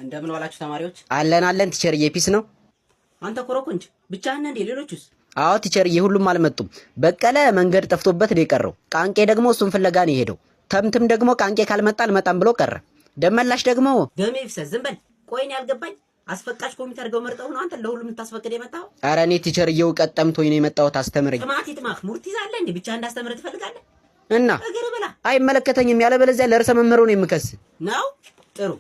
እንደምን ዋላችሁ ተማሪዎች? አለን አለን teacher ዬ፣ peace ነው። አንተ ኮረኮንች ብቻህን እንዴ? ሌሎቹስ? አዎ teacher ዬ፣ ሁሉም አልመጡም። በቀለ መንገድ ጠፍቶበት ነው የቀረው። ቃንቄ ደግሞ እሱን ፍለጋ ነው የሄደው። ተምትም ደግሞ ቃንቄ ካልመጣ አልመጣም ብሎ ቀረ። ደመላሽ ደግሞ ደሜ ይፍሰስ። ዝም በል። ቆይ እኔ ያልገባኝ አስፈቃሽ ኮሚቴ አድርገው መርጠው ነው አንተ ለሁሉም ልታስፈቅድ የመጣኸው? ኧረ እኔ teacher ዬ እውቀት ጠምቶኝ ነው የመጣሁት፣ አስተምረኝ። ጥማት ይጥማህ። ሙርት ይዛለህ እንዴ? ብቻህን እንዳስተምርህ ትፈልጋለህ? እና እግር ብላ። አይመለከተኝም፣ ያለበለዚያ ለርዕሰ መምህሩ ነው የምከስ። ነው። ጥሩ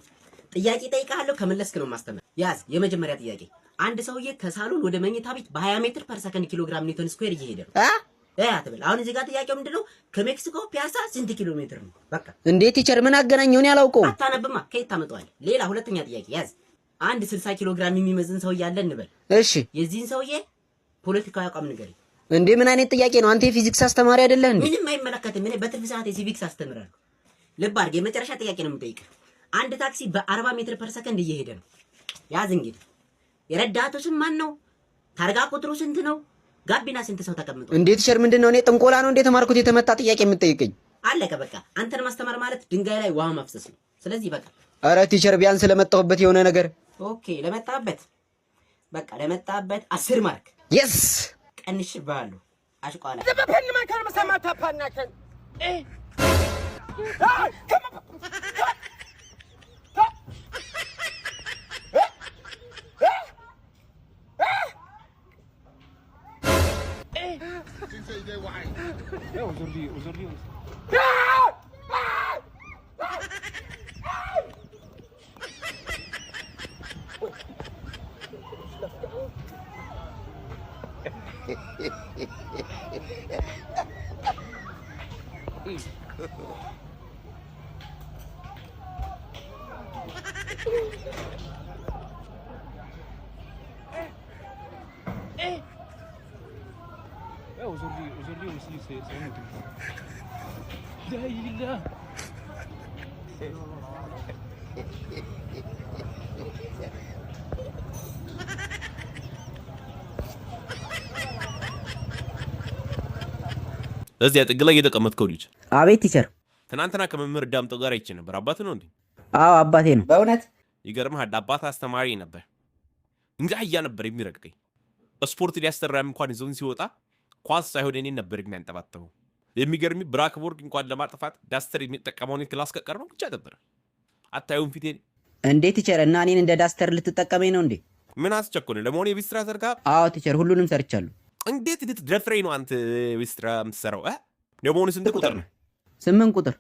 ጥያቄ ጠይቃለሁ፣ ከመለስክ ነው ማስተምር። ያዝ። የመጀመሪያ ጥያቄ፣ አንድ ሰውዬ ከሳሎን ወደ መኝታ ቤት በ20 ሜትር per ሰከንድ ኪሎግራም ኒውተን square እየሄደ ነው። አ እ አትበል። አሁን እዚህ ጋር ጥያቄው ምንድነው? ከሜክሲኮ ፒያሳ ስንት ኪሎ ሜትር ነው? በቃ። እንዴ teacher፣ ምን አገናኘው? እኔ አላውቀውም። አታነብማ፣ ከየት ታመጣዋለህ? ሌላ ሁለተኛ ጥያቄ ያዝ። አንድ 60 ኪሎ ግራም የሚመዝን ሰውዬ አለ እንበል። እሺ። የዚህን ሰውዬ ፖለቲካዊ አቋም ንገረኝ። እንዴ ምን አይነት ጥያቄ ነው? አንተ የፊዚክስ አስተማሪ አይደለህ እንዴ? ምንም አይመለከትም። እኔ በትርፍ ሰዓት የ civics አስተምራለሁ። ልብ አድርግ። የመጨረሻ ጥያቄ ነው የምጠይቅህ። አንድ ታክሲ በ40 ሜትር per ሰከንድ እየሄደ ነው። ያዝ እንግዲህ፣ የረዳቱ ስም ማን ነው? ታርጋ ቁጥሩ ስንት ነው? ጋቢና ስንት ሰው ተቀምጦ? እንዴ teacher፣ ምንድን ነው? እኔ ጥንቆላ ነው እንዴ ተማርኩት? የተመታ ጥያቄ የምትጠይቀኝ? አለቀ በቃ። አንተን ማስተማር ማለት ድንጋይ ላይ ውሃ ማፍሰስ ነው። ስለዚህ በቃ። ኧረ teacher፣ ቢያንስ ለመጣሁበት የሆነ ነገር። Okay፣ ለመጣበት በቃ ለመጣበት 10 mark። Yes. ቀንሽብሃለሁ። አሽቋላ። Aujourd'hui, aujourd'hui aussi, c'est un autre. لا إله. እዚያ ጥግ ላይ የተቀመጥከው ልጅ። አቤት teacher። ትናንትና ከመምህር ዳምጠው ጋር አይቼ ነበር። አባት ነው እንዴ? አዎ አባቴ ነው። በእውነት? ይገርምሃል፣ አባት አስተማሪ ነበር። እንደ አህያ ነበር የሚረግጠኝ። ስፖርት ሊያሰራም እንኳን ይዞን ሲወጣ ኳስ ሳይሆን እኔን ነበር የሚያንጠባጥበው። የሚገርም blackboard እንኳን ለማጥፋት duster የሚጠቀመውን class ከቀርበው ብቻ ነበር። አታዩም ፊቴን? እንዴ teacher፣ እና እኔን እንደ duster ልትጠቀመኝ ነው እንዴ? ምን አስቸኮለ? ለመሆኑ የቤት ስራ ሰርተሃል? አዎ teacher፣ ሁሉንም ሰርቻለሁ። እንዴት ልትደፍረኝ ነው አንተ የቤት ስራ የምትሰራው? እ? ለመሆኑ ስንት ቁጥር ነው? 8 ቁጥር።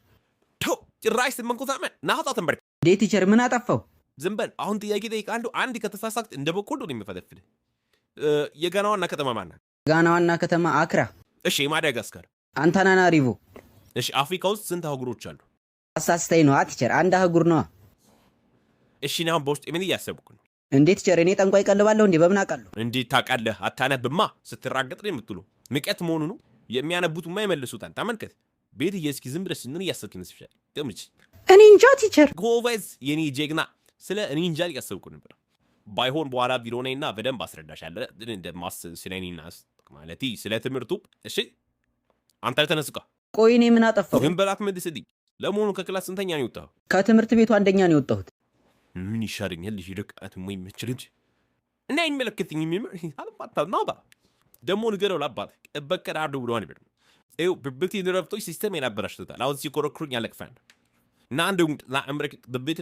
ተው፣ ጭራሽ 8 ቁጥር። ናውጣ ተንበርክ። እንዴ teacher፣ ምን አጠፋው? ዝም በል። አሁን ጥያቄ እጠይቅሃለሁ። አንድ ከተሳሳት እንደ በቆሎ ነው የምፈለፍልህ። የጋና ዋና ከተማ ማን ናት? ጋና ዋና ከተማ አክራ። እሺ፣ የማዳጋስካር? አንታናናሪቮ። እሺ፣ አፍሪካ ውስጥ ስንት አህጉሮች አሉ? አሳስተኝ ነዋ teacher፣ አንድ አህጉር ነዋ። እሺ፣ እኔ አሁን በውስጥ ምን እያሰብኩ ነው? እንዴ teacher፣ እኔ ጠንቋይ ቀልባለሁ እንዴ? በምን አውቃለሁ? እንዴት ታውቃለህ? አታነብማ። ስትራገጥ ነው የምትውለው። ንቀት መሆኑ ነው። የሚያነቡትማ ይመልሱታል። ተመልከት። ቤት እስኪ ዝም ብለሽ ምን እያሰብክ ይመስልሻል? ገምች። እኔ እንጃ teacher። ጎበዝ የኔ ጀግና። ስለ እኔ እንጃ እያሰብኩ ነበር። ባይሆን በኋላ ቢሮ ነይና በደንብ አስረዳሻለሁ። እንደማስ ስለ እኔና ማለት ስለ ትምህርቱ። እሺ፣ አንተ ተነስቃ። ቆይ እኔ ምን አጠፋሁ? ግን በላት መልስልኝ። ለመሆኑ ከ class ስንተኛ ነው የወጣኸው? ከትምህርት ቤቱ አንደኛ ነው የወጣሁት። ምን ይሻለኛል? ልጅ ርቃት የማይመች ልጅ እና አይመለከተኝም። አልባታ ደግሞ ንገረው ለአባት እበቀላለሁ ብለዋል። ይበል ይኸው ብብቴን ረብቶች system ኤን አበላሽቶታል። አሁን ሲኮረኩሩኝ ያለቅፋል እና አንድ ለአምረክ ብብት